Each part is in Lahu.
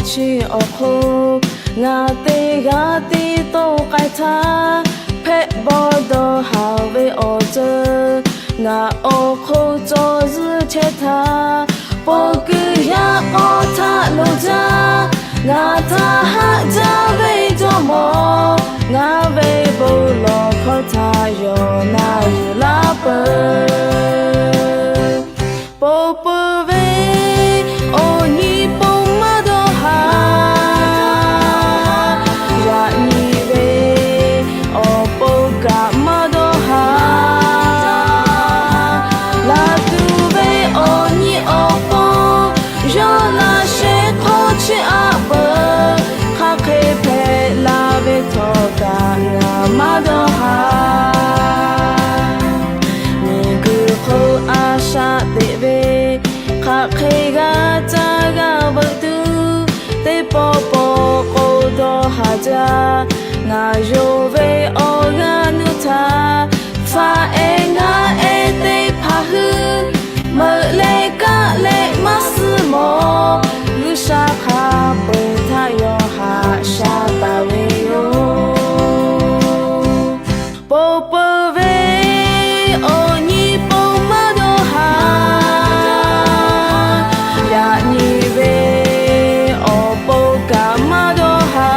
Chi awˬ hk'oˆ ngaˬ teˇ g'aˇ tiˉ toˇ k'ai htaˇ, hpehꞈ bawˆ dawˇ haˍ ve awˬ ceuˬ ngaˬ awˬ hk'oˆ cawˬ zuhˆ chehˇ htaˇ, po kuiˬ yaˇ k'awˇ htaˆ lo jaˇ. Ngaˬ htaꞈ haꞈ jaˇ ve jawˇmawˇ, ngaˬ ve bon lawˬ hkawˇ htaꞈ yawˇ na yuˬ laˇ peuˬ. Pon peuˬ ve awˬ nyi pon maˇ dawˇ haˍ. Yaꞈ nyi ve awˬ pon kaꞈ maˇ dawˇ haˍ. Laˬ tuˬ ve awˬ nyi awˬ pon yawˇ laꞈ sheh hk'aw chiˇ aˆ peuˬ. Hk'aˬ hk'e hpehꞈ la ve htawˇ kaꞈ ngaˬ maˇ dawˇ haˍ. Miˬguiˬ hk'oˆ a shaꞈ teꞈ ve hk'aˬ hk'e g'a caˇ g'a veuꞈ tuˬ, teˇ pawˆ pawˆ k'o dawˇ haˍ jaˇ. Ngaˬ yonˍ ve awˬ g'aˇ nuˇ htaˇ, faꞈ ehˉ ngaˆ ehˉ teˇ hpaˍ hui, meuꞈ leh kaˆ leh maˇ suh mawˬ. G'uiˬsha hk'a peu-eˬ htaꞈ yawˇ haꞈ sha taˍ ve yoˬ. Pon peuˬ ve awˬ nyi pon maˇ dawˇ haˍ. Yaꞈ nyi ve awˬ pon kaꞈ maˇ dawˇ haˍ.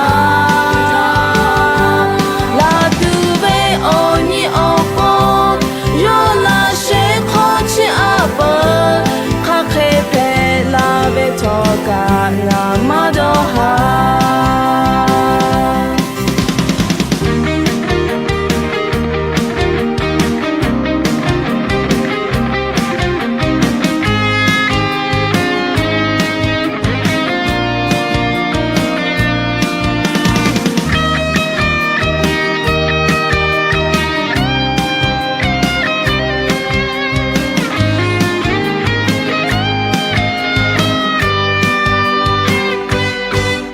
Laˬ tuˬ ve awˬ nyi awˬ pon yawˇ laꞈ sheh hk'aw chiˇ aˆ peuˬ. Hk'aˬ hk'e hpehꞈ la ve htawˇ kaꞈ ngaˬ maˇ dawˇ haˍ.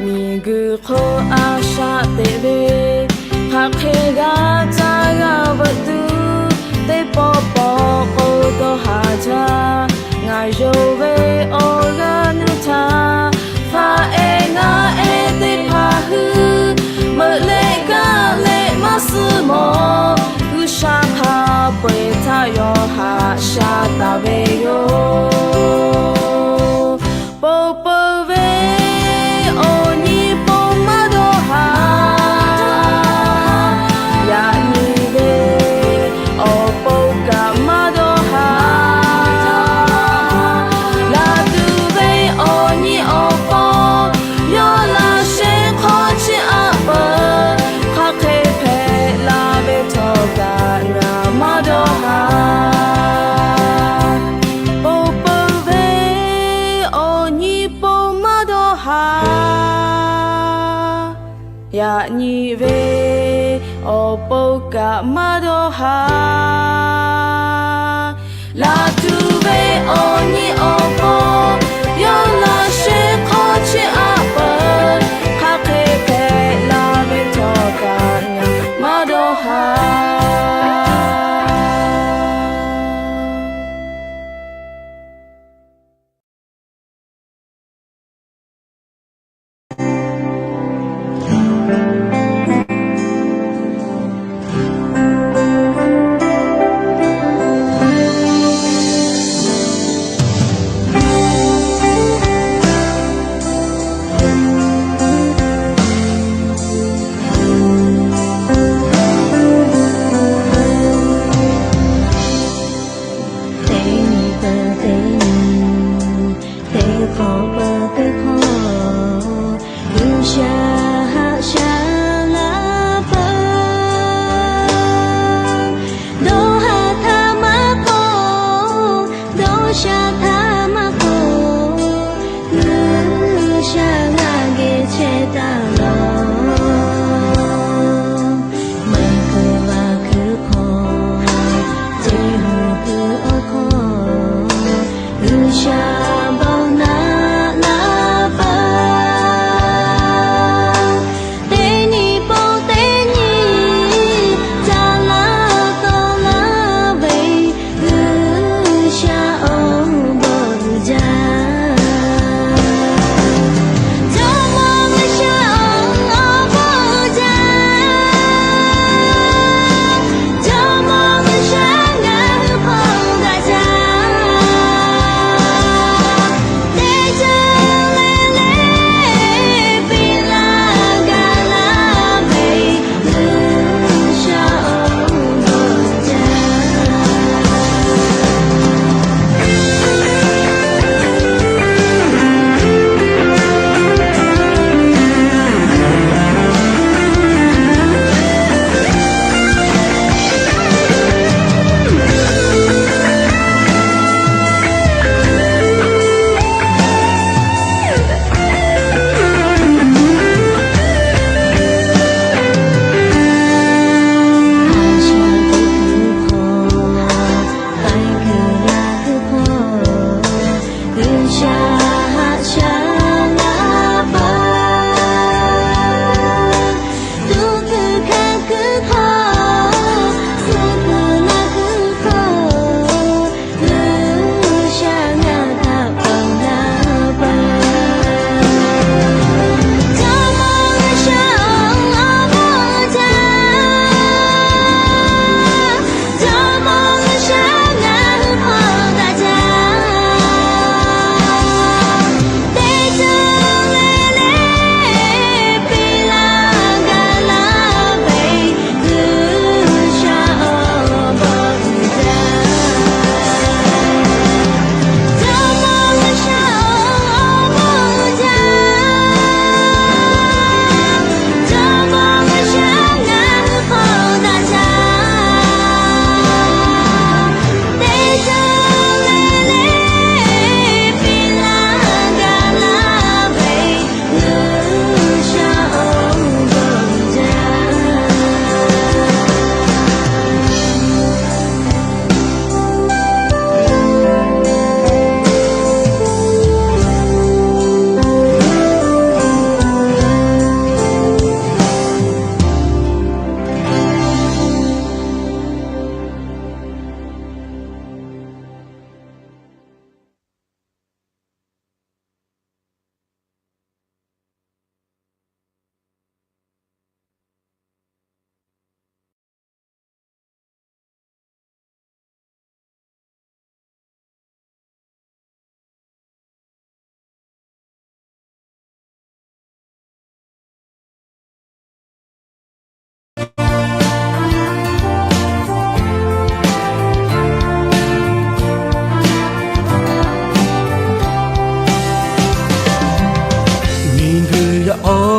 Miˬguiˬ hk'oˆ a shaꞈ teꞈ ve hk'aˬ hk'e g'a caˇ g'a veuꞈ tuˬ, teˇ pawˆ pawˆ k'o dawˇ haˍ jaˇ. Ngaˬ yonˍ ve awˬ g'aˇ nuˇ htaˇ, faꞈ ehˉ ngaˆ ehˉ teˇ hpaˍ hui, meuꞈ leh kaˆ leh maˇ suh mawˬ. G'uiˬsha hk'a peu-eˬ htaꞈ yawˇ haꞈ sha taˍ ve yoˬ. Pon peuˬ ve awˬ nyi pon maˇ dawˇ haˍ. Yaꞈ nyi ve awˬ pon kaꞈ maˇ dawˇ haˍ. Laˬ tuˬ ve awˬ nyi awˬ pon yawˇ laꞈ sheh hk'aw chiˇ aˆ peuˬ. Hk'aˬ hk'e hpehꞈ la ve htawˇ kaꞈ ngaˬ maˇ dawˇ haˍ. Pon peuˬ ve awˬ nyi pon maˇ dawˇ haˍ. Yaꞈ nyi ve awˬ pon kaꞈ maˇ dawˇ haˍ. Laˬ tuˬ ve awˬ nyi awˬ pon yawˇ laꞈ sheh hk'aw chiˇ aˆ peuˬ. Hk'aˬ hk'e hpehꞈ la ve htawˇ kaꞈ ngaˬ maˇ dawˇ haˍ.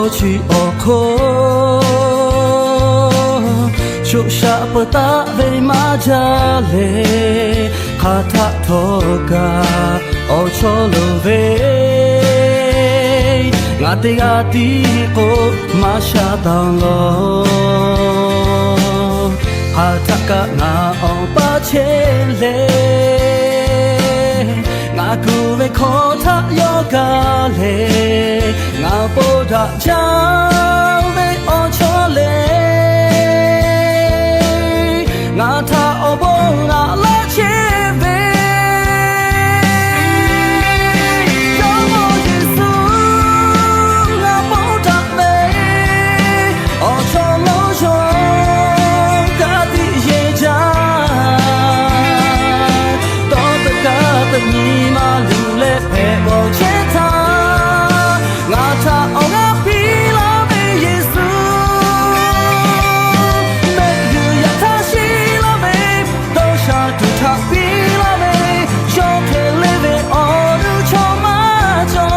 Chi awˬ hk'oˆ shoˆ shaˆ peuˬ taˍ ve maˇ jaˇ leh, hk'aˬ htaˆ htawˇ kaꞈ awˬ chawˇ loˍ ve, ngaˬ teˇ g'aˇ tiˉ k'o maˇ sha taˍ lawˬ. Hk'aˬ htaˆ kaꞈ ngaˬ awˬ paˇ chehˇ leh, ngaˬ kuˬ ve hkawˇ htaꞈ yawˇ gaˇ leh, ngaˬ pon daꞈ jaˇ ve awˬ chawˇ lehˬ, ngaˬ htaꞈ awˬ bon naꞈ laˇ chehˇ ve Jawˇmawˇ Yeˍsuˆ ngaˬ pon daꞈ ve awˬ chawˇ lawˇ yaw ka tiꞈ yeˬ jaˇ. Tawˇ teꞈ kaˇ teꞈ nyi ma luˬ leh hpehꞈ bawˬ chehˇ htaˇ, ngaˬ htaꞈ awˬ g'aˇ piˇ laˇ ve Yeˍsuˆ, mehˆ g'uiˬ yaꞈ htaˇ shiˍ laˇ ve, dawˇ sha tuˬ htaꞈ piˇ laˇ ve, yawˇ hk'e le ve awˬ nuˇ chaw maˇ cawˬ.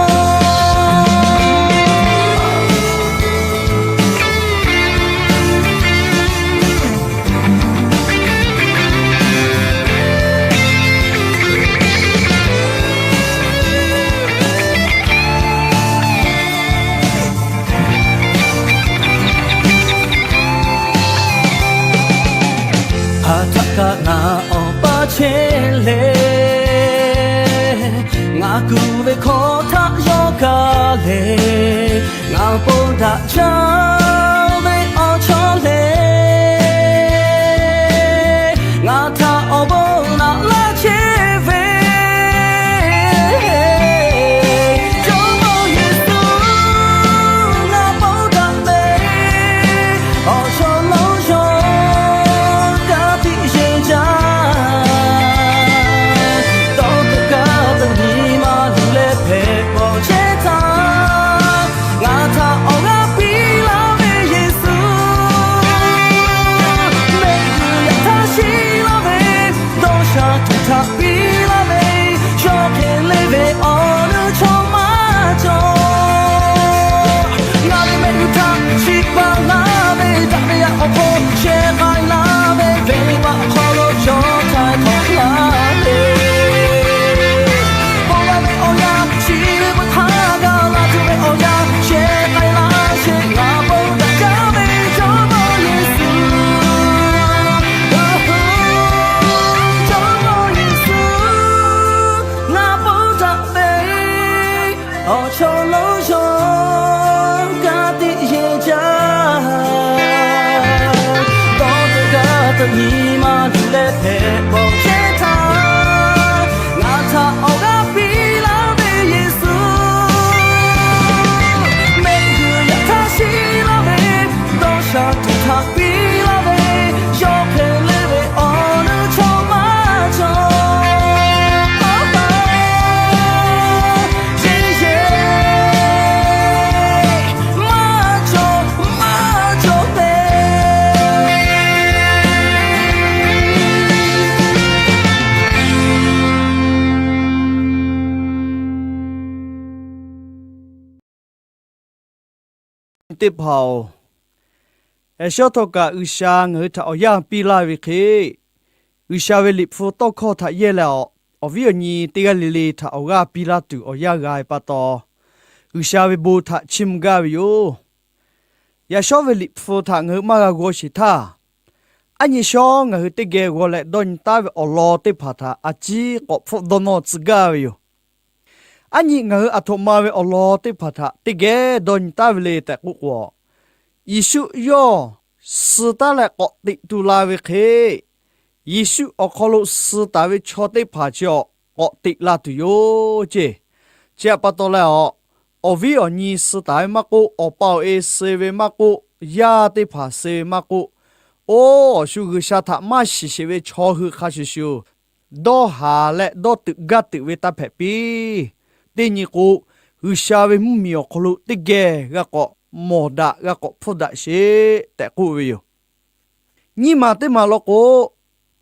Hk'aˬ htaˆ kaꞈ ngaˬ awˬ paˇ chehˇ leh, ngaˬ kuˬ ve hkawˇ htaꞈ yawˇ gaˇ leh, ngaˬ pon daꞈ jaˇ ve awˬ chawˇ lehˬ, ngaˬ htaꞈ awˬ bon naꞈ laˇ chehˇ ve Jawˇmawˇ Yeˍsuˆ ngaˬ pon daꞈ ve awˬ chawˇ lawˇ yaw ka tiꞈ yeˬ jaˇ. Tawˇ teꞈ kaˇ teꞈ nyi ma luˬ leh hpehꞈ bawˬ chehˇ htaˇ, ngaˬ htaꞈ awˬ g'aˇ piˇ laˇ ve Yeˍsuˆ, mehˆ g'uiˬ yaꞈ htaˇ shiˍ laˇ ve, dawˇ sha tuˬ htaꞈ piˇ laˇ ve, yawˇ hk'e le ve awˬ nuˇ chaw maˇ cawˬ. Ngaˬ ve mehˆ g'uiˬ htaꞈ chi pa laˇ ve, daꞈ ve yaꞈ awˬ hk'aw sheh k'ai laˇ ve, venˇ baˆ hk'aw lo chaw htaiˍ hk'awꞈ laˇ ve, bon laˇ ve awˬ yanˇ, chi ve meuˇ htaˇ g'a laˇ tuˬ ve awˬ yanˇ, sheh k'ai laˇ sheˍ, ngaˬ pon daꞈ jaˇ ve Jawˇmawˇ Yeˍsuˆ. Jawˇmawˇ Yeˍsuˆ ngaˬ pon daꞈ ve awˬ chawˇ lawˇ yaw ka tiꞈ yeˬ jaˇ. Tawˇ teꞈ kaˇ teꞈ nyi ma luˬ leh hpehꞈ bawˬ chehˇ htaˇ, ngaˬ htaꞈ awˬ g'aˇ piˇ laˇ ve Yeˍsuˆ, mehˆ g'uiˬ yaꞈ htaˇ shiˍ laˇ ve, dawˇ sha tuˬ htaꞈ piˇ laˇ ve, yawˇ hk'e le ve awˬ nuˇ chaw maˇ cawˬ. Aˬ pa, yeˬ yeˬ maˇ cawˬ, maˇ cawˬ ve teˇ hpaˍ-oˬ, yaꞈ shawˉ htawˇ kaꞈ G'uiˬsha ngaˬ hui htaꞈ awˬ yanˇ piˇ laˇ ve hk'e, G'uiˬsha ve Liꞈ hpu tawˇ hkawˇ htaꞈ yehˇ leh awˬ, awˬ viˉ awˬ nyi teˇ g'aˇ le le htaꞈ awˬ g'aˇ piˇ laˇ tuˬ awˬ yanˇ g'a ve pa taw, G'uiˬsha ve bon htaꞈ chiˇ mvuh gaˇ ve yoˬ. Yaꞈ shawˉ ve Liꞈ hpu htaꞈ ngaˬ hui maˇ g'a g'aw sheˍ htaˇ, aˉ nyi shawˉ ngaˬ hui teˇ geh g'aw leh dawˇ nyi taˉ ve awˬ lawn teˇ hpaˍ htaꞈ a ciˉ k'awꞈ hpfuhˆ dawˇ nawˇ tcuh gaˇ ve yoˬ. Aˉ nyi ngaˬ hui aˬ htoꞈ ma ve awˬ lawn teˇ hpaˍ htaꞈ teˇ geh dawˇ nyi taˉ ve le tehꞈ k'oˆ k'o, Yeˍsuˆ yawˇ suh taˉ leh k'awꞈ teꞈ tu la ve hk'e, Yeˍsuˆ awˬ hk'aw lo suh taˍ ve chaw teˇ hpaˍ chi awˬ k'awꞈ teꞈ la tuˬ yoˬ ceˇ. Chi htaꞈ pa taw leh awˬ, awˬ viˉ awˬ nyi suh taˍ ve maˇ k'oˆ, awˬ pa awˬ e suh ve maˇ k'oˆ, yaˇ teˇ hpaˍ suh ve maˇ k'oˆ, oˇ awˬ shu G'uiˬsha htaꞈ maˇ shiˍ sheˍ ve chaw hui hk'a shuˍ shuˍ, dawˇ haˍ leh dawˇ tuiꞈ gaˇ tuiꞈ ve taˇ hpehꞈ piˇ. Teˇ nyi k'o, G'uiˬsha ve mvuhˇmiˬ awˬ hk'aw lo teˇ geh g'a k'awꞈ mawˬ daꞈ, g'a k'awꞈ hpfuhˆ daꞈ sheˍ tehꞈ k'oˆ ve yoˬ. Nyiˇ maˬ teˇ maˬ law k'o,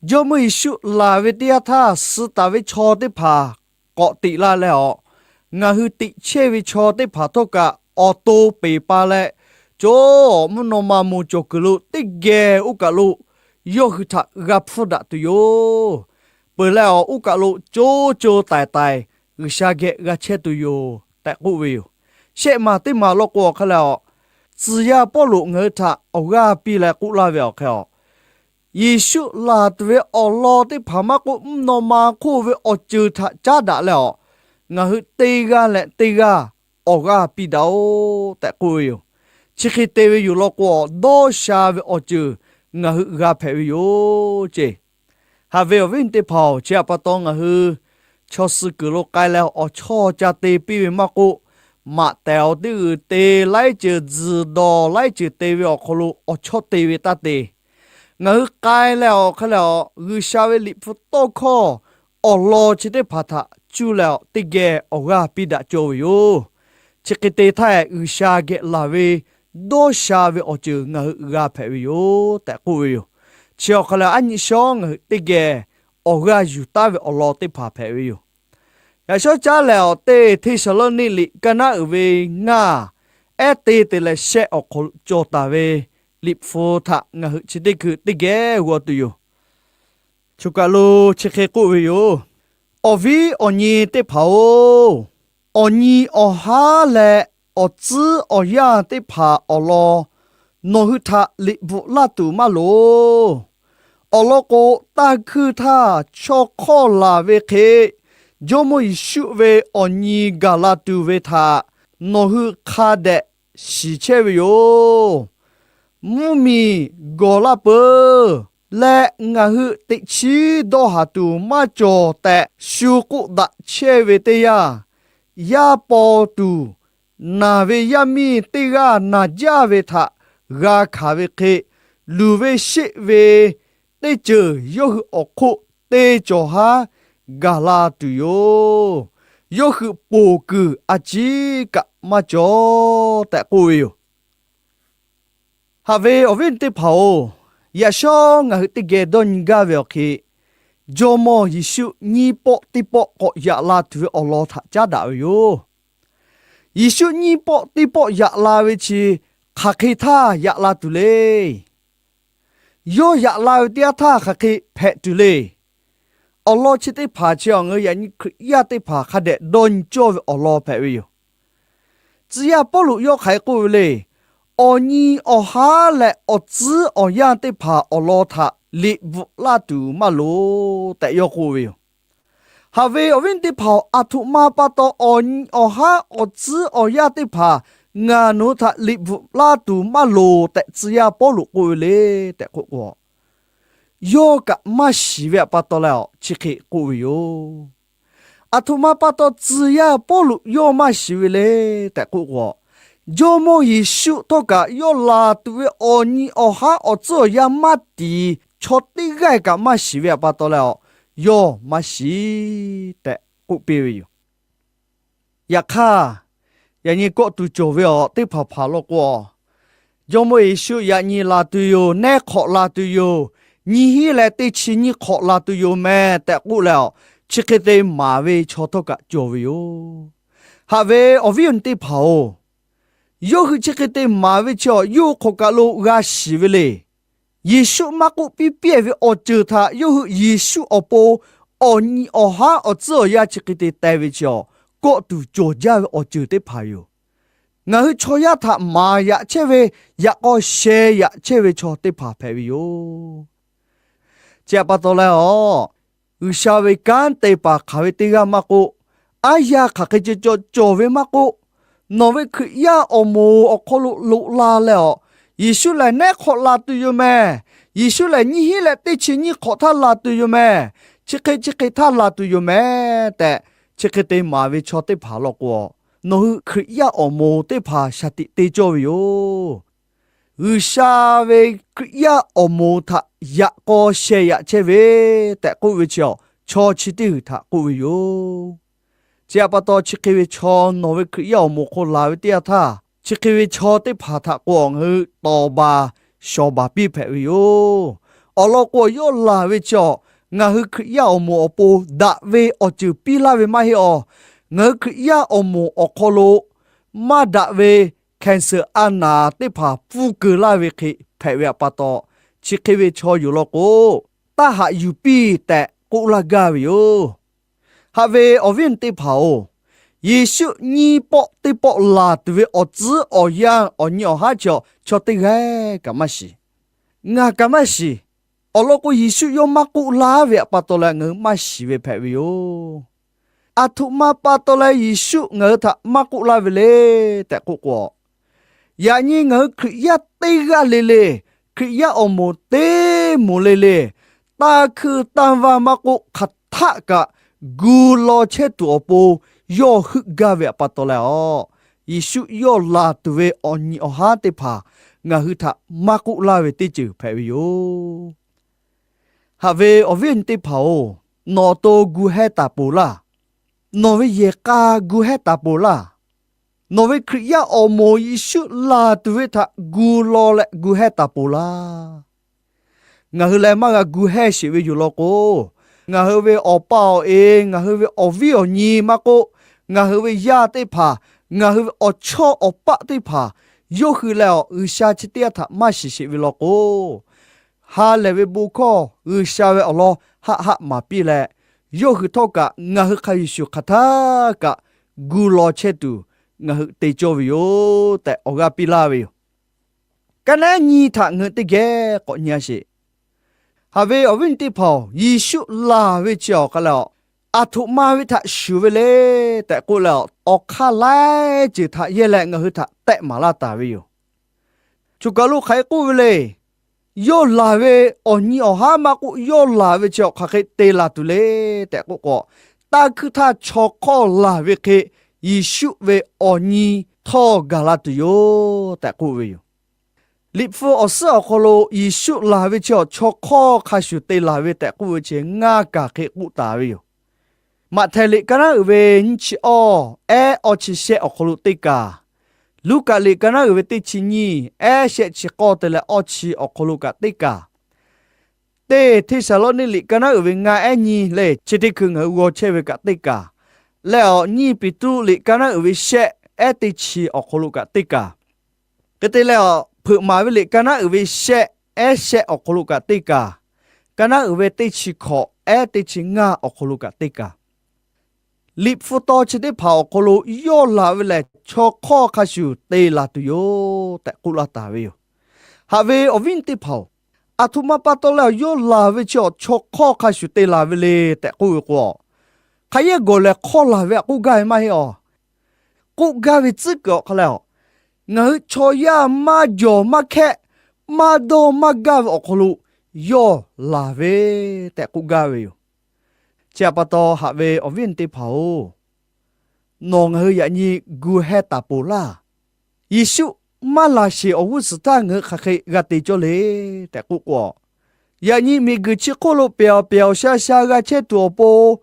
Jawˇmawˇ Yeˍsuˆ laˬ ve teˇ yanˇ htaˇ suh taˍ ve chaw teˇ hpaˍ k'awꞈ teꞈ la leh awˬ, ngaˬ hui teꞈ chehˇ ve chaw teˇ hpaˍ htawˇ kaꞈ awˬ to peˬ pa leh, cawˬ mvuhˇ naw ma moˍ cawˬ kuiˬ lo teˇ geh oˇ kaˬ lo yawˇ hui htaꞈ g'a hpfuhˇ daꞈ tuˬ yoˬ. Peuˬ leh awˬ oˇ kaˬ lo co co taiˍ taiˍ G'uiˬsha geh g'a chehˇ tuˬ yoˬ tehꞈ k'oˆ ve yoˬ. Shehˆ maˬ teˇ maˬ law k'o awˬ hk'e leh awˬ, tcuh yaˇ Pawˇluꞈ ngaˬ hui htaꞈ awˬ g'aˇ piˇ leh k'oˆ laˇ ve awˬ hk'e awˬ, Yeˍsuˆ laˬ tuˬ ve awˬ lawn teˇ hpaˍ maˇ k'oˆ, mvuhˇ naw ma hk'oˆ ve awˬ ceuˬ htaꞈ caˉ daꞈ leh awˬ, ngaˬ hui teˇ g'aˇ leh teˇ g'aˇ awˬ g'aˇ piˇ daꞈ oꞈ tehꞈ k'oˆ ve yoˬ. Chi hk'e te ve yoˬ law k'o awˬ, dawˇ sha ve awˬ ceuˬ ngaˬ hui g'a hpehꞈ ve yoˬ ceˇ. Haꞈ ve awˬ viˉ awˬ nyi teˇ hpaˍ-oˬ, chi htaꞈ pa taw ngaˬ hui chaw suh kuiˬ lo k'ai leh awˬ chawˇ ca te piˇ ve maˇ k'oˆ, maꞈ tehˬ awˬ teˇ g'uiˬ te laiˉ ceuˬ, tzuhˬ dawˬ laiˉ ceuˬ te ve awˬ hk'aw lo awˬ chawˇ te ve taˇ te. Ngaˬ hui k'ai leh awˬ hk'e leh awˬ, G'uiˬsha ve Liꞈ hpu tawˇ hkawˇ awˬ lawn chi teˇ hpaˍ htaꞈ cuˇ leh awˬ, teˇ geh awˬ g'aˇ piˇ daꞈ cawˇ ve yoˬ. Chi hk'e te htaˇ, G'uiˬsha geh laˬ ve dawˇ sha ve awˬ ceuˬ ngaˬ hui g'a hpehꞈ ve yoˬ tehꞈ k'oˆ ve yoˬ. Chi awˬ hk'e leh, aˉ nyi shawˉ ngaˬ hui teˇ geh awˬ g'aˇ yuˬ taˍ ve awˬ lawn teˇ hpaˍ hpehꞈ ve yoˬ. Yaꞈ shawˉ caˉ lehˬ awˬ, teˇ Hteˇsaˍlawˇniˆ liꞈ kaˇ naˉ uiˍ ve ngaˇ, ehˉ teˇ te leh shehˆ awˬ hk'aw lo cawˬ taˍ ve Liꞈ hpu htaꞈ ngaˬ hui chi teˇ hkui teˇ geh g'aw tuˬ yoˬ. Choˬ kaˬ lo chi hk'e k'oˆ ve yoˬ. Awˬ viˉ awˬ nyi teˇ hpaˍ-oˬ, awˬ nyi awˬ haˉ leh awˬ tcuhˉ awˬ yanˇ teˇ hpaˍ awˬ lawn nawˬ hui htaꞈ liꞈ bvuhꞈ laˇ tuˬ maˇ loˍ. Awˬ lawn k'o, tanˇ hkuinˇ htaˇ chaw hk'awˇ laˬ ve hk'e, Jawˇmawˇ Yeˍsuˆ ve awˬ nyi gaˬ la tuˬ ve htaꞈ nawˬ hui hk'a dehꞈ shiˍ chehˇ ve yoˬ. Mvuhˇmiˬ gawˬ laˇ peuˬ leh, ngaˬ hui teꞈ chiˉ dawˇ haˍ tuˬ maˇ cawˬ tehꞈ shu k'oˆ daꞈ chehˇ ve teˇ yanˇ, yaˇ paw tuˬ naˬ ve yaˇ miˇ teˇ g'aˇ naˬ jaˇ ve htaꞈ g'a hkanˍ ve hk'e, luˬ ve sheˆ ve teˇ ceuˬ yawˇ hui awˬ hk'oˆ te cawˬ haˉ gaˬ la tuˬ yoˬ. Yawˇ hui ponˬ kuiˬ a ciˉ kaꞈ maˇ cawˬ tehꞈ k'oˆ ve yoˬ. Haꞈ ve awˬ viˉ teˇ hpaˍ-oˬ, yaꞈ shawˉ ngaˬ hui teˇ geh dawˇ nyi gaˇ ve awˬ hk'e, Jawˇmawˇ Yeˍsuˆ nyiˇ pawˆ teˇ pawˆ k'awꞈ yaꞈ la tuˬ ve awˬ lawn htaꞈ caˉ daꞈ ve yoˬ. Yeˍsuˆ nyiˇ pawˆ teˇ pawˆ yaꞈ la ve chi hk'aˬ hk'e htaˇ yaꞈ la tuˬ le. Yawˇ yaꞈ la ve teˇ yanˇ htaˇ hk'aˬ hk'e hpehꞈ tuˬ le. Awˬ lawn chi teˇ hpaˍ chi awˬ, ngaˬ hui yaꞈ nyi Hkriꞈ yaˇ teˇ hpaˍ hk'a dehꞈ dawˇ nyi cawˇ ve awˬ lawn hpehꞈ ve yoˬ. Tcuh yaˇ Pawˇluꞈ yawˇ hk'aˬ hk'e k'oˆ ve le. Awˬ nyi awˬ haˉ leh awˬ tcuhˉ awˬ yanˇ teˇ hpaˍ awˬ lawn htaꞈ liꞈ bvuhꞈ laˇ tuˬ maˇ loˍ tehꞈ yawˇ k'oˆ ve yoˬ. Haꞈ ve awˬ viˉ teˇ hpaˍ-oˬ, aˬ htoꞈ ma pa taw awˬ nyi awˬ haˉ awˬ tcuhˉ awˬ yanˇ teˇ hpaˍ ngaˬ nawˬ hui htaꞈ liꞈ bvuhꞈ laˇ tuˬ maˇ loˍ tehꞈ tcuh yaˇ Pawˇluꞈ k'oˆ ve le tehꞈ k'oˆ k'o, yawˇ kaꞈ maˇ shiˍ ve pa taw leh awˬ, chi hk'e k'oˆ ve yoˬ. Aˬ htoꞈ ma pa taw tcuh yaˇ Pawˇluꞈ yawˇ maˇ shiˍ ve le tehꞈ k'oˆ k'o, Jawˇmawˇ Yeˍsuˆ htawˇ kaꞈ yawˇ laˬ tuˬ ve awˬ nyi awˬ haˉ awˬ tcuhˉ awˬ yanˇ maˇ tiˍ chaw teˇ g'aˇ kaꞈ maˇ shiˍ ve pa taw leh awˬ, yawˇ maˇ shiˍ tehꞈ k'oˆ piˇ ve yoˬ. Yaꞈ hk'aˇ, yaꞈ nyi kawˆ tuˬ cawˬ ve awˬ teˇ hpaˍ hpaˍ law k'o, Jawˇmawˇ Yeˍsuˆ yaꞈ nyi laˬ tuˬ yoˬ, nehˉ hk'awꞈ laˬ tuˬ yoˬ, nyiˇ hinˉ leh teˇ chi nyiˇ hk'awꞈ laˬ tuˬ yoˬ meh tehꞈ k'oˆ leh awˬ, chi hk'e te maˍ ve chaw htawˇ kaꞈ cawˬ ve yoˬ. Haꞈ ve awˬ viˉ awˬ nyi teˇ hpaˍ-oˬ, yawˇ hui chi hk'e te maˍ ve chi awˬ, yawˇ hui hk'aˬ kaˬ lo g'a shiˍ ve le. Yeˍsuˆ maˇ k'oˆ piˇ piˇ-e ve awˬ ceuˬ htaꞈ yawˇ hui Yeˍsuˆ awˬ pon awˬ nyi awˬ haˉ awˬ tcuhˉ awˬ yanˇ chi hk'e te teh ve chi awˬ, kawˆ tuˬ cawˬ jaˇ ve awˬ ceuˬ teˇ hpaˍ yoˬ. Ngaˬ hui chaw yaˇ htaꞈ maˍ yaꞈ chehˇ ve, yaꞈ k'aw sheh yaꞈ chehˇ ve chaw teˇ hpaˍ hpehꞈ ve yoˬ. Chi htaꞈ pa taw leh awˬ, G'uiˬsha ve kanˉ te paˍ hk'aˬ ve teˇ g'aˇ maˇ k'oˆ, aˉ yaˇ hk'aˬ hk'e ceh cawˬ ve maˇ k'oˆ, nawˬ ve Hkriꞈ yaˇ awˬ moˍ awˬ hk'aw lo loꞈ la leh awˬ, Yeˍsuˆ lehˬ nehˉ hk'awꞈ la tuˬ yoˬ meh. Yeˍsuˆ lehˬ nyiˇ hinˉ leh teˇ chi nyiˇ hk'awꞈ htaˇ la tuˬ yoˬ meh. Chi hk'e chi hk'e htaˇ la tuˬ yoˬ meh tehꞈ, chi hk'e te maˍ ve chaw teˇ hpaˍ law k'o, nawˬ hui Hkriꞈ yaˇ awˬ moˍ teˇ hpaˍ shaˍ tiꞈ te cawˇ ve yoˬ. G'uiˬsha ve Hkriꞈ yaˇ awˬ moˍ htaꞈ yaꞈ k'aw sheh yaꞈ chehˇ ve tehꞈ k'oˆ ve chi awˬ, chaw chi teˇ g'uiˬ htaꞈ k'oˆ ve yoˬ. Chi htaꞈ pa taw, chi hk'e ve chaw nawˬ ve Hkriꞈ yaˇ awˬ moˍ hk'aw laˬ ve teˇ yanˇ htaˇ, chi hk'e ve chaw teˇ hpaˍ htaꞈ k'o, ngaˬ hui tawˍ baˬ shawˍ baˬ piˇ hpehꞈ ve yoˬ. Awˬ lawn k'o, yawˇ laˬ ve chi awˬ, ngaˬ hui Hkriꞈ yaˇ awˬ moˍ awˬ pon daꞈ ve awˬ ceuˬ piˇ laˇ ve maˇ heˆ awˬ. Ngaˬ hui Hkriꞈ yaˇ awˬ moˍ awˬ hk'aw lo maˇ daꞈ ve cancer a naˍ teˇ hpaˍ pfuhˇ keu laˇ ve hk'e hpehꞈ ve pa taw, chi hk'e ve chaw yoˬ law k'o, taˇ haꞈ yuˬ piˇ tehꞈ k'oˆ laˇ gaˇ ve yoˬ. Haꞈ ve awˬ viˉ awˬ nyi teˇ hpaˍ-oˬ, Yeˍsuˆ nyiˇ pawˆ teˇ pawˆ laˬ tuˬ ve awˬ tcuhˉ awˬ yanˇ awˬ nyi awˬ haˉ chi awˬ chaw teˇ g'aˇ kaꞈ maˇ shiˍ. Ngaˬ kaꞈ maˇ shiˍ. Awˬ lawn k'o, Yeˍsuˆ yawˇ maˇ k'oˆ laˇ ve pa taw leh ngaˬ hui maˇ shiˍ ve hpehꞈ ve yoˬ. Aˬ htoꞈ ma pa taw leh Yeˍsuˆ ngaˬ hui htaꞈ maˇ k'oˆ laˇ ve le tehꞈ k'oˆ k'o, yaꞈ nyi ngaˬ hui Hkriꞈ yaˇ teˇ g'aˇ le le, Hkriꞈ yaˇ awˬ moˍ teˇ moˍ le le, tanˇ hkuinˇ tanˇ vanˇ maˇ k'oˆ, hk'aˬ htaˆ kaꞈ gu law chehˇ tuˬ awˬ pon yawˇ heuˆ gaˇ ve pa taw leh, Yeˍsuˆ yawˇ laˬ tuˬ ve awˬ nyi awˬ haˉ teˇ hpaˍ ngaˬ hui htaꞈ maˇ k'oˆ laˇ ve teˇ ceuˬ hpehꞈ ve yoˬ. Haꞈ ve awˬ viˉ awˬ nyi teˇ hpaˍ-oˬ, nawˬ awˬ to gu hehˇ taˍ peuˬ laˇ. Nawˬ ve yehˬ k'a gu hehˇ taˍ peuˬ laˇ. Nawˬ ve Hkriꞈ yaˇ awˬ moˍ Yeˍsuˆ laˬ tuˬ ve htaꞈ gu law leh gu hehˇ taˍ peuˬ laˇ. Ngaˬ hui leh maˇ g'a gu hehˇ sheˍ ve yoˬ law k'o, ngaˬ hui ve awˬ pa awˬ e, ngaˬ hui ve awˬ viˉ awˬ nyi maˇ k'oˆ, ngaˬ hui ve yaˇ teˇ hpaˍ, ngaˬ hui ve awˬ chawˇ awˬ paˆ teˇ hpaˍ, yawˇ hui leh awˬ G'uiˬsha chi teˇ yanˇ htaꞈ maˇ shiˍ sheˍ ve law k'o, ha lehˬ ve bon hkawˇ G'uiˬsha ve awˬ lawn haˆ haˆ maˍ piˇ leh, yawˇ hui htawˇ kaꞈ ngaˬ hui hk'a shuˍ shuˍ hk'aˬ htaˆ kaꞈ gu law chehˇ tuˬ ngaˬ hui te cawˇ ve yoˬ tehꞈ awˬ g'aˇ piˇ laˇ ve yoˬ. Ka naˉ nyi htaꞈ ngaˬ hui teˇ geh k'awꞈ nyi a sheˍ. Haꞈ ve awˬ viˉ awˬ nyi teˇ hpaˍ-oˬ, Yeˍsuˆ laˬ ve chi awˬ hk'a leh, aˬ htoꞈ ma ve htaꞈ shuˍ ve le tehꞈ k'oˆ leh, awˬ hk'aˇ laiˉ ceuˬ htaꞈ yehˇ leh ngaˬ hui htaꞈ tehˆ maˍ laˇ taˍ ve yoˬ. Choˬ kaˬ lo hk'aˬ hk'e k'oˆ ve le. Yawˇ laˬ ve awˬ nyi awˬ haˉ maˇ k'oˆ, yawˇ laˬ ve chi awˬ hk'aˬ hk'e te laˬ tuˬ le tehꞈ k'oˆ k'o, tanˇ hkuinˇ htaˇ chaw hk'awˇ laˬ ve hk'e Yeˍsuˆ ve awˬ nyi htawˇ gaˬ la tuˬ yoˬ tehꞈ k'oˆ ve yoˬ. Liꞈ hpu awˬ suhˉ awˬ hk'aw lo Yeˍsuˆ laˬ ve chi awˬ chaw hk'awˇ hk'a shuˍ te laˬ ve tehꞈ k'oˆ ve chi ngaˇ kaˬ hk'e k'oˆ taˍ ve yoˬ. Maꞈhtehˍ liꞈ ka naˉ uiˍ ve nyiˇ chi awˇ, ehˉ awˇ chi shehˆ awˬ hk'aw lo teˇ kaˬ, Luˉkaꞈ liꞈ ka naˉ uiˍ ve teˇ chi nyiˇ, ehˉ shehˆ chi k'awˇ te leh awˇ chi awˬ hk'aw lo kaꞈ teˇ kaˬ, teˇ Hteˇsaˍlawˇniˆ liꞈ ka naˉ uiˍ ve ngaˇ ehˉ nyiˇ leh chi teˇ hkui ngaˬ hui g'aw chehˇ ve kaꞈ teˇ kaˬ, leh awˬ nyiˇ Peˍtruˆ liꞈ ka naˉ uiˍ ve shehˆ ehˉ teˇ chi awˬ hk'aw lo kaꞈ teˇ kaˬ, hk'e te leh awˬ hpeuꞈ maˍ ve liꞈ ka naˉ uiˍ ve shehˆ ehˉ shehˆ awˬ hk'aw lo kaꞈ teˇ kaˬ, ka naˉ uiˍ ve teˇ chi hkawꞈ ehˉ teˇ chi ngaˇ awˬ hk'aw lo kaꞈ teˇ kaˬ, Liꞈ hpu taw chi teˇ hpaˍ awˬ hk'aw lo yawˇ laˬ ve lehˬ, chaw hk'awˇ hk'a shuˍ te laˬ tuˬ yoˬ tehꞈ k'oˆ laˇ taˍ ve yoˬ. Haꞈ ve awˬ viˉ awˬ nyi teˇ hpaˍ-oˬ, aˬ htoꞈ ma pa taw leh yawˇ laˬ ve chi awˬ chaw hk'awˇ hk'a shuˍ te laˬ ve le tehꞈ k'oˆ ve k'o, hk'a yehˇ gawˬ lehˬ hk'awˇ laˬ ve htaꞈ k'oˆ gaˇ ve maˇ heˆ awˬ. K'oˆ gaˇ ve tcuhˉ kuiˬ awˬ hk'a leh, ngaˬ hui chaw yaˇ maˇ jawˬ maˇ hkehˆ, maˇ dawˇ maˇ gaˇ ve awˬ hk'aw lo yawˇ laˬ ve tehꞈ k'oˆ gaˇ ve yoˬ. Chi htaꞈ pa taw, haꞈ ve awˬ viˉ awˬ nyi teˇ hpaˍ-oˬ, nawˬ ngaˬ hui yaꞈ nyi gu hehˇ taˍ peuˬ laˇ. Yeˍsuˆ maˇ laˬ sheˍ awˬ g'uˇ suhˍ htaˇ ngaˬ hui hk'aˬ hk'e g'a te cawˇ le tehꞈ k'oˆ k'o, yaꞈ nyi miˬguiˬ chi hk'oˆ lo pehˬ awˬ pehˬ awˬ sha sha g'a chehˇ tuˬ awˬ pon,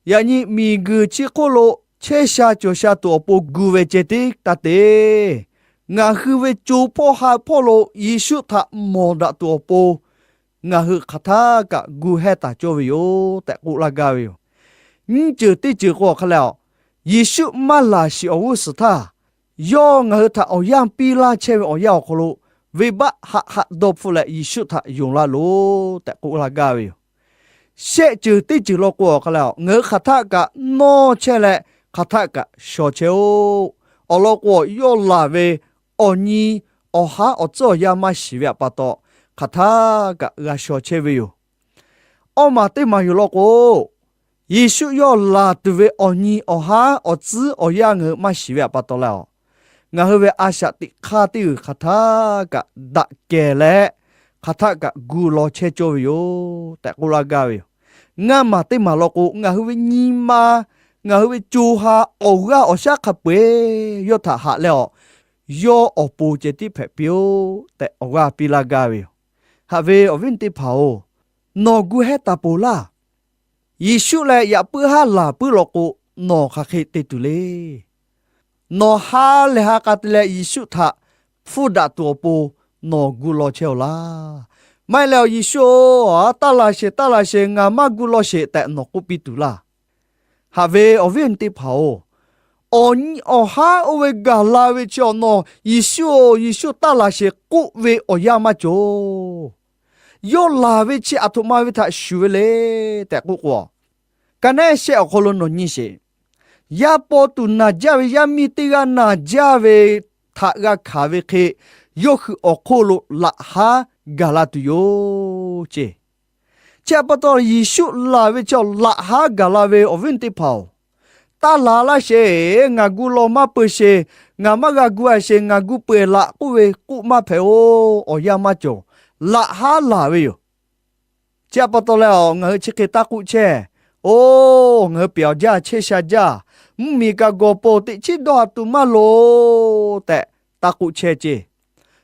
yaꞈ nyi miˬguiˬ chi hk'oˆ lo chehˇ sha cawˬ sha tuˬ awˬ pon gu ve ceh tiˉ taˇ te. Ngaˬ hui ve co hpawˇ ha hpawˇ lo Yeˍsuˆ htaꞈ mawˬ daꞈ tuˬ awˬ pon, ngaˬ hui hk'aˬ htaˇ kaꞈ gu hehˇ taˍ cawˇ ve yoˬ tehꞈ k'oˆ laˇ gaˇ ve yoˬ. Nyiˇ ceuˬ teˇ ceuˬ k'o awˬ hk'a leh, Yeˍsuˆ maˇ laˬ sheˍ awˬ g'uˇ suhˍ htaˇ, yawˇ ngaˬ hui htaꞈ awˬ yanˇ piˇ laˇ chehˇ ve awˬ yanˇ awˬ hk'aw lo, venˇbaˆ haꞈ haꞈ dawˇ hpfuhˆ leh Yeˍsuˆ htaꞈ yonˍ laˇ loˬ tehꞈ k'oˆ laˇ gaˇ ve yoˬ. Shehˆ ceuˬ teˇ ceuˬ law k'o awˬ hk'a leh, ngaˬ hui hk'aˬ htaˆ kaꞈ nawˇ chehˇ leh hk'aˬ htaˆ kaꞈ shaw chehˇ-oˆ. Awˬ lawn k'o, yawˇ laˬ ve awˬ nyi awˬ haˉ awˬ tcuhˉ awˬ yanˇ maˇ shiˍ ve pa taw, hk'aˬ htaˆ kaꞈ g'a shaw chehˇ ve yoˬ. Awˇ maˬ teˇ maˬ yoˬ law k'o, Yeˍsuˆ yawˇ laˬ tuˬ ve awˬ nyi awˬ haˉ awˬ tcuhˉ awˬ yanˇ ngaˬ hui maˇ shiˍ ve pa taw leh, ngaˬ hui ve a shaꞈ teꞈ hk'aˇ teˇ g'uiˬ hk'aˬ htaˆ kaꞈ daꞈ kehˬ leh, hk'aˬ htaˆ kaꞈ gu law chehˇ cawˇ ve yoˬ tehꞈ k'oˆ laˇ gaˇ ve yoˬ. Ngaˇ maˬ teˇ maˬ law k'o, ngaˬ hui ve nyi ma, ngaˬ hui ve co ha awˬ g'aˇ awˬ shaˉ hk'a peu-eˬ yawˇ htaꞈ haꞈ leh awˬ, yawˇ awˬ pon ceh tiˉ hpehꞈ piˇ-oˆ tehꞈ awˬ g'aˇ piˇ laˇ gaˇ ve yoˬ. Haꞈ ve awˬ viˉ teˇ hpaˍ-oˬ, nawˬ gu hehˇ taˍ peuˬ laˇ. Yeˍsuˆ leh yaꞈ puiˉ haˉ laˬ puiˉ law k'o, nawˬ hk'aˬ hk'e te tuˬ le. Nawˬ ha lehˬ ha k'a te leh Yeˍsuˆ htaꞈ hpfuhˇ daꞈ tuˬ awˬ pon nawˬ gu law chehˇ-oˆ laˇ. Maˇ heˆ leh, Yeˍsuˆ-oˬ, taˇ laˬ sheˍ, taˇ laˬ sheˍ, ngaˬ maˇ gu law sheˍ tehꞈ nawˬ k'oˆ piˇ tuˬ laˇ. Haꞈ ve awˬ viˉ awˬ nyi teˇ hpaˍ-oˬ, Awˬ nyi awˬ haˉ oˇ ve gaˬ la ve chi awˬ nawˬ, Yeˍsuˆ-oˬ, Yeˍsuˆ taˇ laˬ sheˍ k'oˆ ve awˬ yanˇ maˇ cawˬ. Yawˇ laˬ ve chi aˬ htoꞈ ma ve htaꞈ shuˍ ve le tehꞈ k'oˆ k'o, ka neˉ shehˆ awˬ hk'aw lo nawˬ nyi sheˍ. Yaˇ paw tuˬ naˬ jaˇ ve yaˇ miˇ teˇ g'aˇ naˬ jaˇ ve htaꞈ g'a hkanˍ ve hk'e, yawˇ hui awˬ hk'oˆ lo laꞈ haˉ gaˬ la tuˬ yoˬ ceˇ. Chi htaꞈ pa taw, Yeˍsuˆ laˬ ve chi awˬ laꞈ haˉ gaˬ la ve awˬ viˉ teˇ hpaˍ-oˬ, taˇ laˬ laˇ sheˍ, ngaˬ gu law maˇ peu sheˍ, ngaˬ maˇ g'a gu a sheˍ, ngaˬ gu peu-eˬ laꞈ k'oˆ ve k'oˆ maˇ hpehꞈ-oˬ, awˬ yanˇ maˇ cawˬ. Laꞈ haˉ laˬ ve yoˬ. Chi htaꞈ pa taw leh, ngaˬ hui chi hk'e taˇ k'oˆ chehˇ. Oˬ, ngaˬ hui pehˬ awˬ jaˇ chehˇ sha jaˇ, mvuhˇmiˬ kaꞈ gawˬ peuˬ teꞈ chiˉ dawˇ ha tuˬ maˇ loˍ tehꞈ taˇ k'oˆ chehˇ ceˇ.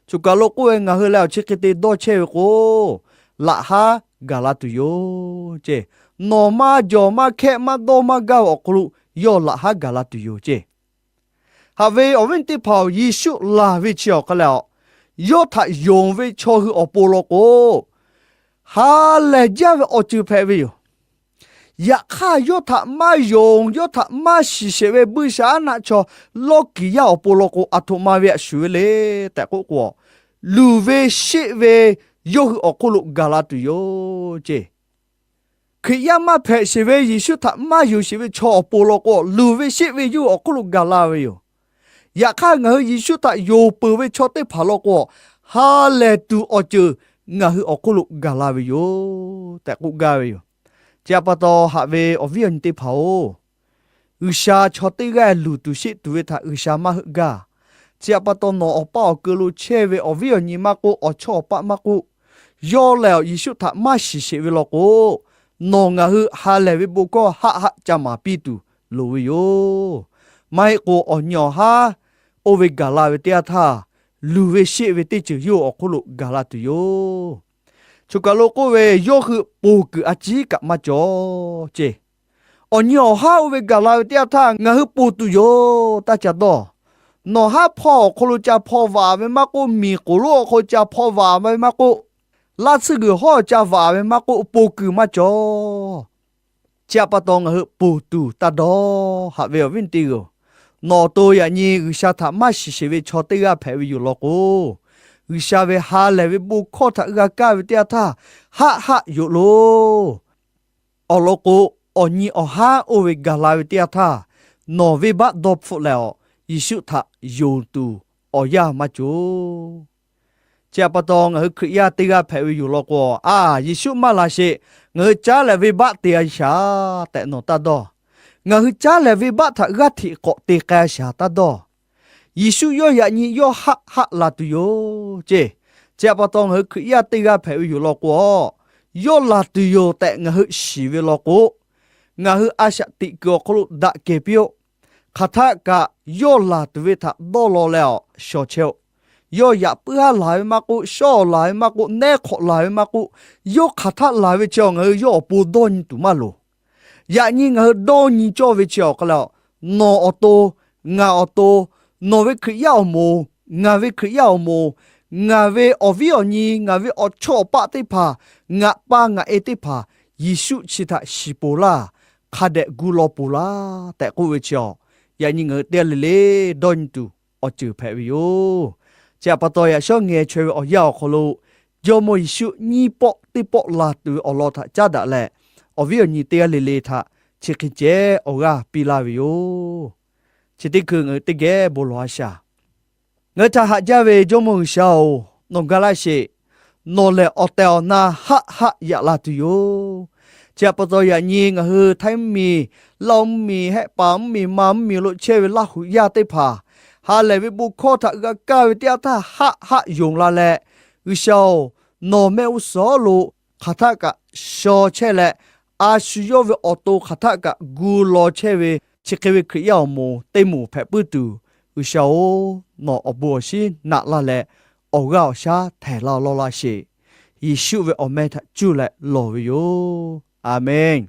Choˬ kaˬ lo k'oˆ ve, ngaˬ hui leh awˬ chi hk'e te dawˇ chehˇ ve k'o, laꞈ haˉ gaˬ la tuˬ yoˬ ceˇ. Nawˬ maˇ jawˬ maˇ hkehˆ maˇ dawˇ maˇ gaˇ ve awˬ hk'aw lo yawˇ laꞈ haˉ gaˬ la tuˬ yoˬ ceˇ. Haꞈ ve awˬ viˉ teˇ hpaˍ-oˬ, Yeˍsuˆ laˬ ve chi awˬ hk'aw leh, yawˇ htaꞈ yonˍ ve chaw hui awˬ pon law k'o, ha lehˬ jaˇ ve awˬ ceuˬ hpehꞈ ve yoˬ. Yaꞈ hk'aˇ, yawˇ htaꞈ maˇ yonˍ, yawˇ htaꞈ maˇ shiˍ sheˍ ve buiˇshaˆaˉnaˆ chaw lawˇ kiˍ yaˇ awˬ pon law k'o, aˬ htoꞈ ma ve htaꞈ shuˍ ve le tehꞈ k'oˆ k'o, luˬ ve sheˆ ve yawˇ hui awˬ hk'oˆ lo gaˬ la tuˬ yoˬ ceˇ. Hkriꞈ yaˇ maˇ hpehꞈ sheˍ ve, Yeˍsuˆ htaꞈ maˇ yonˍ sheˍ ve chaw awˬ pon law k'o, luˬ ve sheˆ ve yawˇ hui awˬ hk'oˆ lo gaˬ la ve yoˬ. Yaꞈ hk'aˇ, ngaˬ hui Yeˍsuˆ htaꞈ yonˍ peuˬ ve chaw teˇ hpaˍ law k'o, ha lehˬ tuˬ awˬ ceuˬ ngaˬ hui awˬ hk'oˆ lo gaˬ la ve yoˬ tehꞈ k'oˆ gaˇ ve yoˬ. Chi htaꞈ pa taw, haꞈ ve awˬ viˉ awˬ nyi teˇ hpaˍ-oˬ, G'uiˬsha chaw teˇ g'aˇ luˬ tuˬ sheˆ tuˬ ve htaꞈ G'uiˬsha maˇ heuˆ gaˇ. Chi htaꞈ pa taw, nawˬ awˬ paˇ awˬ keu lo chehˇ ve awˬ viˉ awˬ nyi maˇ k'oˆ, awˬ chawˇ awˬ paˆ maˇ k'oˆ, yawˇ lehˬ Yeˍsuˆ htaꞈ maˇ shiˍ sheˍ ve law k'o, nawˬ ngaˬ hui ha lehˬ ve bon hkawˇ haˆ haˆ ca maˍ piˇ tuˬ loˍ ve yoˬ. Maˇ heˆ k'o, awˬ nyi awˬ haˉ oˇ ve gaˬ la ve teˇ yanˇ htaˇ, luˬ ve sheˆ ve teˇ ceuˬ yawˇ hui awˬ hk'oˆ lo gaˬ la tuˬ yoˬ. Choˬ kaˬ lo k'oˆ ve, yawˇ hui ponˬ kuiˬ a ciˉ kaꞈ maˇ cawˬ ceˇ. Awˬ nyi awˬ haˉ oˇ ve gaˬ la ve teˇ yanˇ htaˇ ngaˬ hui ponˬ tuˬ yoˬ taˇ ca dawˇ. Nawˬ haˉ hpawˇ awˬ hk'aw lo ca hpaw vaꞈ ve maˇ k'oˆ, miˬ k'oˍ lonˉ awˬ hk'aw lo ca hpaw vaꞈ ve maˇ k'oˆ, laˇ tsuhˇ g'uiˬ hawˉ ca vaꞈ ve maˇ k'oˆ, ponˬ kuiˬ maˇ cawˬ. Chi htaꞈ pa taw ngaˬ hui ponˬ tuˬ taˇ dawˇ. Haꞈ ve awˬ viˉ teˇ g'aˇ-oˬ, nawˬ awˬ to yaꞈ nyi G'uiˬsha htaꞈ maˇ shiˍ sheˍ ve chaw teˇ g'aˇ hpehꞈ ve yoˬ law k'o, G'uiˬsha ve ha lehˬ ve bon hkawˇ htaꞈ g'a kaˇ ve teˇ yanˇ htaˇ, haˆ haˆ yoˬ loˬ. Awˬ lawn k'o, awˬ nyi awˬ haˉ oˇ ve gaˬ la ve teˇ yanˇ htaˇ, nawˬ venˇbaˆ dawˇ hpfuhˆ leh-awˬ, Yeˍsuˆ htaꞈ yonˍ tuˬ awˬ yanˇ maˇ cawˬ. Chi htaꞈ pa taw, ngaˬ hui Hkriꞈ yaˇ teˇ g'aˇ hpehꞈ ve yoˬ law k'o, a, Yeˍsuˆ maˇ laˬ sheˍ, ngaˬ hui caˉ lehˬ venˇbaˆ te-a shaˍ tehꞈ nawˬ taˇ dawˇ. Ngaˬ hui caˉ lehˬ venˇbaˆ htaꞈ g'aˇ hteꞈ k'awꞈ te k'ai shaˍ taˇ dawˇ. Yeˍsuˆ yawˇ yaꞈ nyi yawˇ haˆ haˆ laˬ tuˬ yoˬ ceˇ. Chi htaꞈ pa taw, ngaˬ hui Hkriꞈ yaˇ teˇ g'aˇ hpehꞈ ve yoˬ law k'o, yawˇ laˬ tuˬ yoˬ tehꞈ ngaˬ hui shiˍ ve law k'o, ngaˬ hui a shaꞈ teꞈ kuiˬ awˬ hk'aw lo daꞈ kehˬ piˇ-oˆ. Hk'aˬ htaˆ kaꞈ yawˇ laˬ tuˬ ve htaꞈ dawˇ law leh-awˬ shawˍ chehˇ-oˆ. Yawˇ yaꞈ puiˉ haˉ laˬ ve maˇ k'oˆ, shawˉ awˬ laˬ ve maˇ k'oˆ, nehˉ hk'awꞈ laˬ ve maˇ k'oˆ, yawˇ hk'aˬ htaˆ laˬ ve chi awˬ ngaˬ hui yawˇ awˬ pon dawˇ nyi tuˬ maˇ loˍ. Yaꞈ nyi ngaˬ hui dawˇ nyi cawˇ ve chi awˬ hk'aw leh-awˬ, nawˬ awˬ to, ngaˬ awˬ to, nawˬ ve Hkriꞈ yaˇ awˬ moˍ, ngaˬ ve Hkriꞈ yaˇ awˬ moˍ, ngaˬ ve awˬ viˉ awˬ nyi, ngaˬ ve awˬ chawˇ awˬ paˆ teˇ hpaˍ, ngaˬ pa ngaˬ e teˇ hpaˍ, Yeˍsuˆ chi htaꞈ shiˍ ponˬ laˇ, hk'a dehꞈ gu law ponˬ laˇ tehꞈ k'oˆ ve chi-awˬ, yaꞈ nyi ngaˬ hui teˇ g'aˇ le le dawˇ nyi tuˬ awˬ ceuˬ hpehꞈ ve yoˬ. Chi htaꞈ pa taw, yaꞈ shawˉ ngeh chaweh ve awˬ yanˇ awˬ hk'aw lo, Jawˇmawˇ Yeˍsuˆ nyiˇ pawˆ teˇ pawˆ laˬ tuˬ ve awˬ lawn htaꞈ caˉ daꞈ leh, awˬ viˉ awˬ nyi teˇ g'aˇ le le htaꞈ chi hk'e ceh awˬ g'aˇ piˇ laˇ ve yoˬ. Chi teˇ hkui ngaˬ hui teˇ geh bon lawˬ-a shaˍ. Ngaˬ hui htaꞈ haꞈ jaˇ ve Jawˇmawˇ G'uiˬsha-oˬ, nawˬ ga laˇ sheˍ. Nawˬ lehˬ awˬ tehˬ awˬ na haˆ haˆ yaꞈ la tuˬ yoˬ. Chi htaꞈ pa taw, yaꞈ nyi ngaˬ hui Htaiˇ mvuhˇmiˬ, Laˇ huˍ mvuhˇmiˬ, Hehˆ paˍ mvuhˇmiˬ, Ma mvuhˇmiˬ lo chehˇ ve Laˇ huˍ yaˇ teˇ hpaˍ, ha lehˬ ve bon hkawˇ htaꞈ g'a kaˇ ve teˇ yanˇ htaˇ haˆ haˆ yonˍ la leh, G'uiˬsha-oˬ, nawˬ mehˆ g'uˇ suhˍ lo hk'aˬ htaˆ kaꞈ shaw chehˇ leh, a shu yawˇ ve awˬ to hk'aˬ htaˆ kaꞈ gu law chehˇ ve chi hk'e ve Hkriꞈ yaˇ awˬ moˍ teˇ moˍ hpehꞈ puiˉ tuˬ, G'uiˬsha-oˬ, nawˬ awˬ bon awˬ shinˉ naꞈ laˇ leh, awˬ g'aˇ awˬ shaˉ htehˍ laˇ lawˇ laˇ sheˍ. Yeˍsuˆ ve awˬ meh htaꞈ cuˇ leh lawˬ ve yoˬ. A menˬ.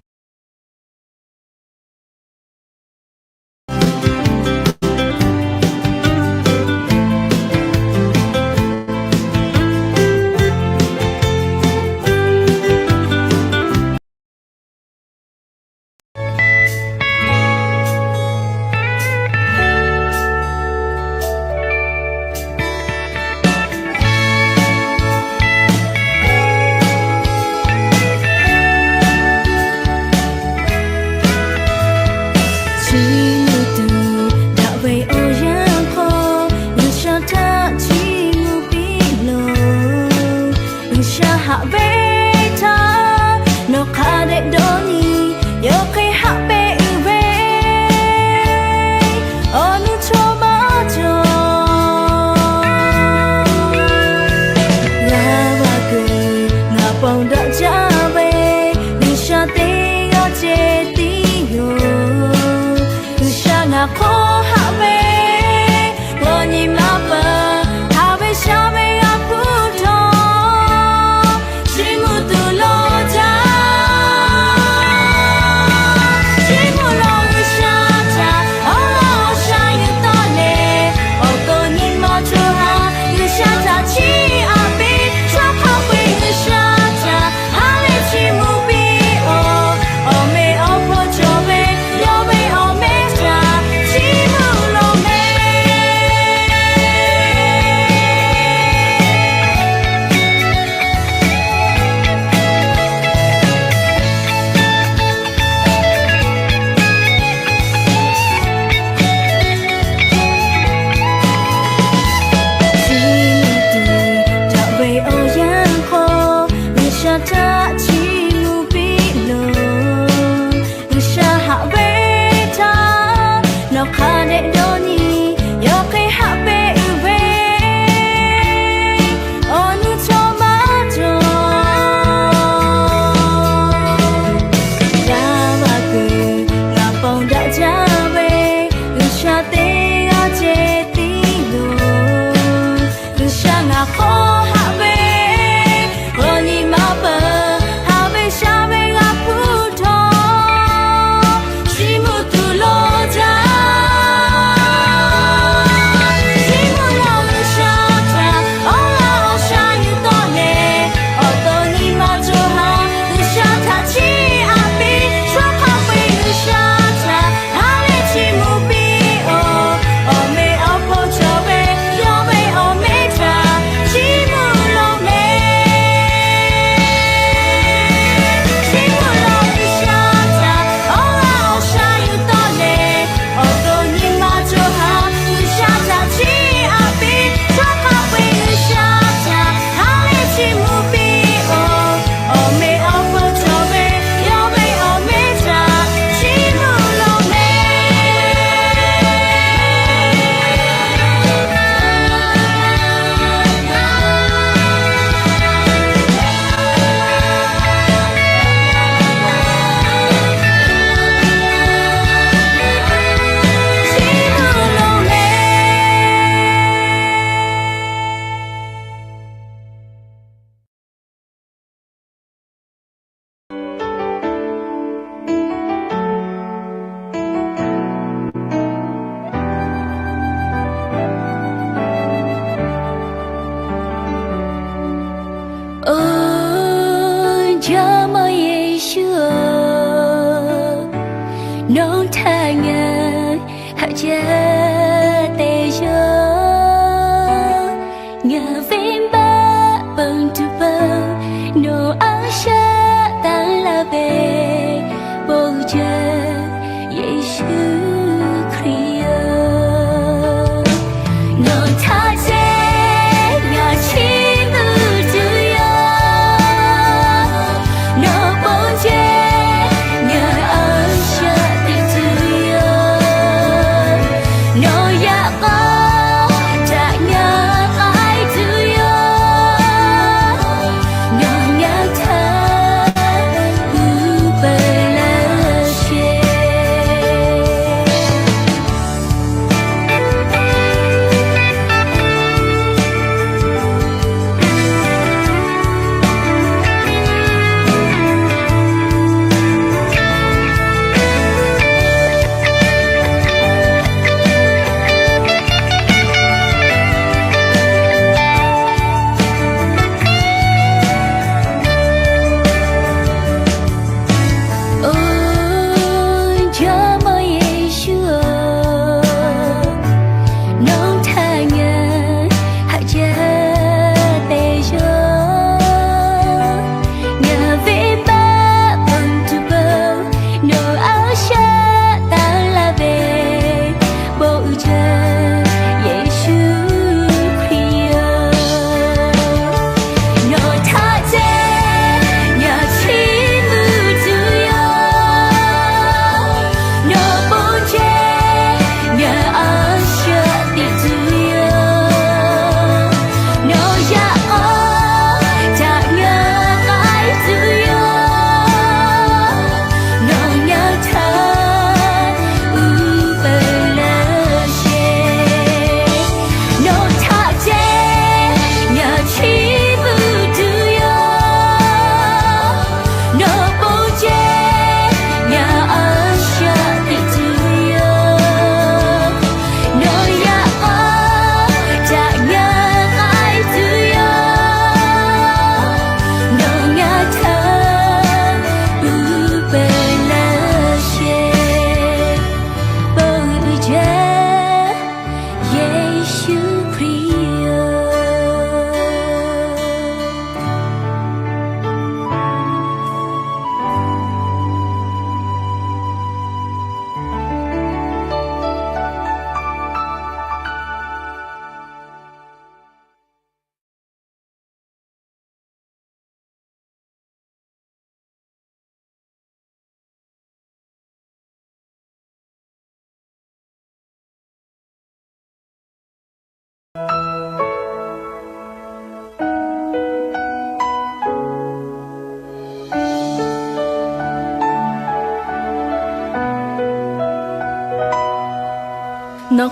Nawˬ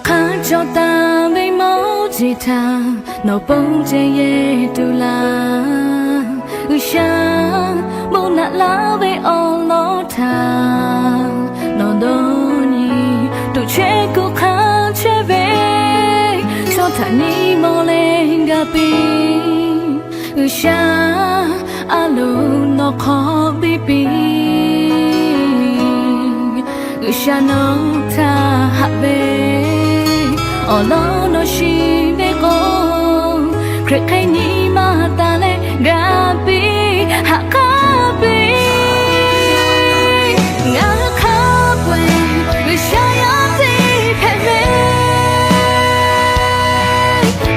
hk'aˇ cawˬ taˍ ve mawˇ jeˬ htaꞈ nawˬ pon ceh yehˬ tuˬ laˇ. G'uiˬsha bon naꞈ laˇ ve awˬ lawn htaꞈ nawˬ dawˇ nyi. Tuꞈ chehˇ kuˬ hk'a chehˇ ve chaw htaꞈ nyi mawˬ leh gaˬ piˇ. G'uiˬsha a loˍ nawˬ hk'awꞈ piˇ piˇ. G'uiˬsha nawˬ htaꞈ haꞈ ve awˬ lawn nawˬ shiˍ ve k'o, Hkriꞈ hk'e nyi ma taˍ leh gaˬ piˇ, haꞈ k'aˉ piˇ. Ngaˬ hui hk'a peu-eˬ G'uiˬsha yaˇ teˇ hpehꞈ ve,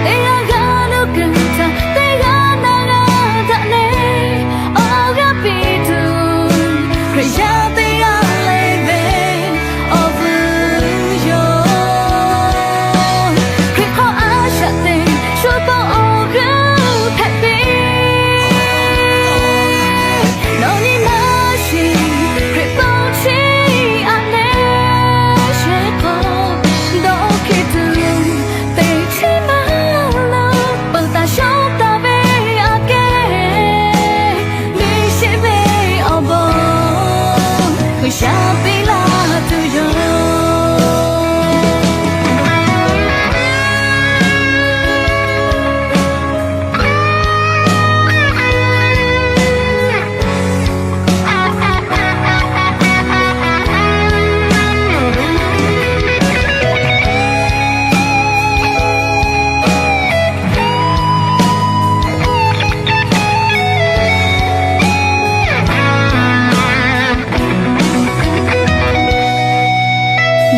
teˇ g'aˇ g'aˇ nuˇ kuiˬ htaꞈ teˇ g'aˇ na g'a daꞈ leh, awˬ g'aˇ piˇ tuˬ Hkriꞈ yaˇ teˇ g'aˇ le ve awˬ vuiˬ yoˬ. Hkriꞈ hk'aw a shaꞈ teꞈ shu pa awˬ g'euˆ hpehꞈ piˇ. Nawˬ nyi ma shiˍ Hkriꞈ paw chiˇ aꞈ leh shehˍ hk'aw dawˇ hkiˇ tuˬ, teˇ chiˉ maˇ lo peuˬ taˍ shawˉ taˍ ve aꞈ kehˉ, miˬ sheˆ ve awˬ bon G'uiˬsha piˇ laˇ tuˬ yoˬ.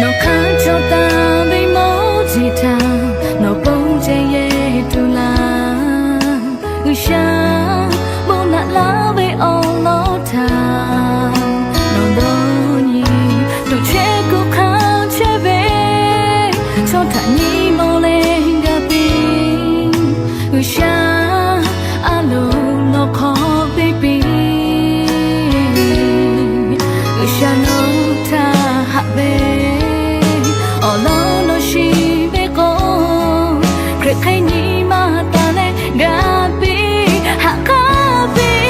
Nawˬ hk'aˇ cawˬ taˍ ve mawˇ jeˬ htaꞈ nawˬ pon ceh yehˬ tuˬ laˇ. G'uiˬsha bon naꞈ laˇ ve awˬ lawn htaꞈ nawˬ dawˇ nyi. Tuꞈ chehˇ kuˬ hk'a chehˇ ve chaw htaꞈ nyi mawˬ leh gaˬ piˇ. G'uiˬsha a loˍ nawˬ hk'awꞈ piˇ piˇ. G'uiˬsha nawˬ htaꞈ haꞈ ve awˬ lawn nawˬ shiˍ ve k'o, Hkriꞈ hk'e nyi ma taˍ leh gaˬ piˇ, haꞈ k'aˉ piˇ.